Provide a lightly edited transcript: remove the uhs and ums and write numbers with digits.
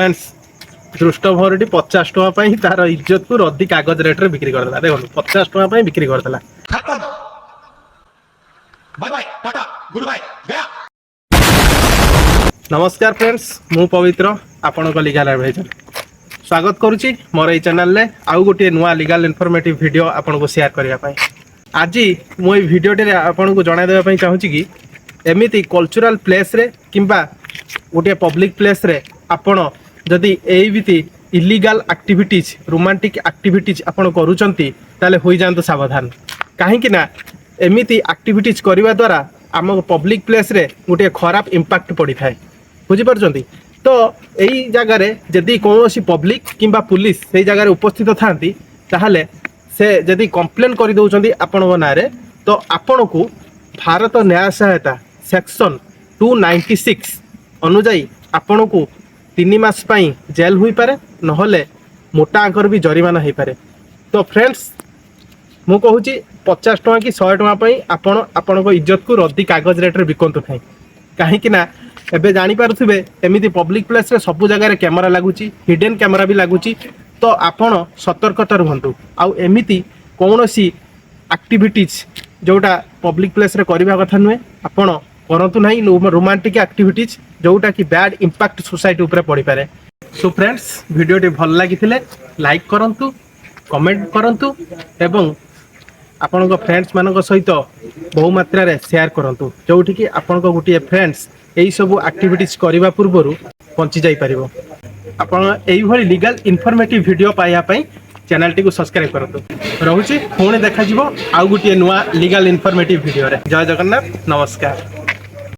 Friends, ଦୃଷ୍ଟ ଭଉଁରୀଟି 50 ଟଙ୍କା ପାଇଁ ତାର ଇଜ୍ଜତକୁ ରଦ୍ଦି କାଗଜ ରେଟ୍ରେ ବିକ୍ରି କରିଦେଲା। ଦେଖନ୍ତୁ, 50 ଟଙ୍କା ପାଇଁ ବିକ୍ରି କରିଦେଲା। खत्म। Bye bye, tata, goodbye, गया। ନମସ୍କାର ଫ୍ରେଣ୍ଡସ୍, ମୁଁ ପବିତ୍ର, ଆପଣଙ୍କ ଲିଗାଲ ଆଡ଼ଭାଇଜର। ସ୍ୱାଗତ କରୁଛି ମୋର ଏଇ ଚ୍ୟାନେଲରେ ଆଉ ଗୋଟିଏ ନୂଆ ଲିଗାଲ ଇନଫର୍ମେଟିଭ୍ ଭିଡ଼ିଓ ଆପଣଙ୍କୁ ସେୟାର କରିବା ପାଇଁ। ଆଜି ମୁଁ ଏଇ ଭିଡ଼ିଓଟିରେ ଆପଣଙ୍କୁ ଜଣାଇ ଦେବା ପାଇଁ ଚାହୁଁଛି କି ଏମିତି କଲଚରାଲ ପ୍ଲେସ୍ରେ କିମ୍ବା ଗୋଟିଏ ପବ୍ଲିକ୍ ପ୍ଲେସ୍ରେ ଆପଣ ଯଦି ଏଇମିତି ଇଲିଗାଲ ଆକ୍ଟିଭିଟିଜ୍, ରୋମାଣ୍ଟିକ୍ ଆକ୍ଟିଭିଟିଜ୍ ଆପଣ କରୁଛନ୍ତି, ତାହେଲେ ହୋଇଯାଆନ୍ତୁ ସାବଧାନ। କାହିଁକି ନା ଏମିତି ଆକ୍ଟିଭିଟିଜ୍ କରିବା ଦ୍ୱାରା ଆମ ପବ୍ଲିକ୍ ପ୍ଲେସ୍ରେ ଗୋଟିଏ ଖରାପ ଇମ୍ପାକ୍ଟ ପଡ଼ିଥାଏ। ବୁଝିପାରୁଛନ୍ତି ତ? ଏଇ ଜାଗାରେ ଯଦି କୌଣସି ପବ୍ଲିକ୍ କିମ୍ବା ପୁଲିସ ସେଇ ଜାଗାରେ ଉପସ୍ଥିତ ଥାନ୍ତି, ତାହେଲେ ସେ ଯଦି କମ୍ପ୍ଲେନ୍ କରିଦେଉଛନ୍ତି ଆପଣଙ୍କ ନାଁରେ, ତ ଆପଣଙ୍କୁ ଭାରତ ନ୍ୟାୟ ସଂହିତା ସେକ୍ସନ୍ 296 ଅନୁଯାୟୀ ଆପଣଙ୍କୁ 3 ମାସ ପାଇଁ ଜେଲ୍ ହୋଇପାରେ, ନହେଲେ ମୋଟା ଅଙ୍କର ବି ଜରିମାନା ହୋଇପାରେ। ତ ଫ୍ରେଣ୍ଡସ୍, ମୁଁ କହୁଛି, 50 ଟଙ୍କା କି 100 ଟଙ୍କା ପାଇଁ ଆପଣ ଆପଣଙ୍କ ଇଜ୍ଜତକୁ ରଦ୍ଦି କାଗଜ ରେଟ୍ରେ ବିକନ୍ତୁ ନାହିଁ। କାହିଁକି ନା ଏବେ ଜାଣିପାରୁଥିବେ, ଏମିତି ପବ୍ଲିକ୍ ପ୍ଲେସ୍ରେ ସବୁ ଜାଗାରେ କ୍ୟାମେରା ଲାଗୁଛି, ହିଡେନ୍ କ୍ୟାମେରା ବି ଲାଗୁଛି। ତ ଆପଣ ସତର୍କତା ରୁହନ୍ତୁ ଆଉ ଏମିତି କୌଣସି ଆକ୍ଟିଭିଟିଜ୍ ଯେଉଁଟା ପବ୍ଲିକ୍ ପ୍ଲେସ୍ରେ କରିବା କଥା ନୁହେଁ, ଆପଣ କରନ୍ତୁ ନାହିଁ। ରୋମାଣ୍ଟିକ୍ ଆକ୍ଟିଭିଟିଜ୍ ଯେଉଁଟାକି ବ୍ୟାଡ୍ ଇମ୍ପାକ୍ଟ ସୋସାଇଟି ଉପରେ ପଡ଼ିପାରେ। ସୋ ଫ୍ରେଣ୍ଡସ୍, ଭିଡ଼ିଓଟି ଭଲ ଲାଗିଥିଲେ ଲାଇକ୍ କରନ୍ତୁ, କମେଣ୍ଟ କରନ୍ତୁ ଏବଂ ଆପଣଙ୍କ ଫ୍ରେଣ୍ଡସ୍ ମାନଙ୍କ ସହିତ ବହୁ ମାତ୍ରାରେ ସେୟାର କରନ୍ତୁ, ଯେଉଁଠିକି ଆପଣଙ୍କ ଗୋଟିଏ ଫ୍ରେଣ୍ଡସ୍ ଏଇସବୁ ଆକ୍ଟିଭିଟିଜ୍ କରିବା ପୂର୍ବରୁ ବଞ୍ଚି ଯାଇପାରିବ। ଆପଣ ଏଇଭଳି ଲିଗାଲ ଇନଫର୍ମେଟିଭ୍ ଭିଡ଼ିଓ ପାଇବା ପାଇଁ ଚ୍ୟାନେଲଟିକୁ ସବସ୍କ୍ରାଇବ୍ କରନ୍ତୁ। ରହୁଛି, ପୁଣି ଦେଖାଯିବ ଆଉ ଗୋଟିଏ ନୂଆ ଲିଗାଲ ଇନଫର୍ମେଟିଭ୍ ଭିଡ଼ିଓରେ। ଜୟ ଜଗନ୍ନାଥ, ନମସ୍କାର।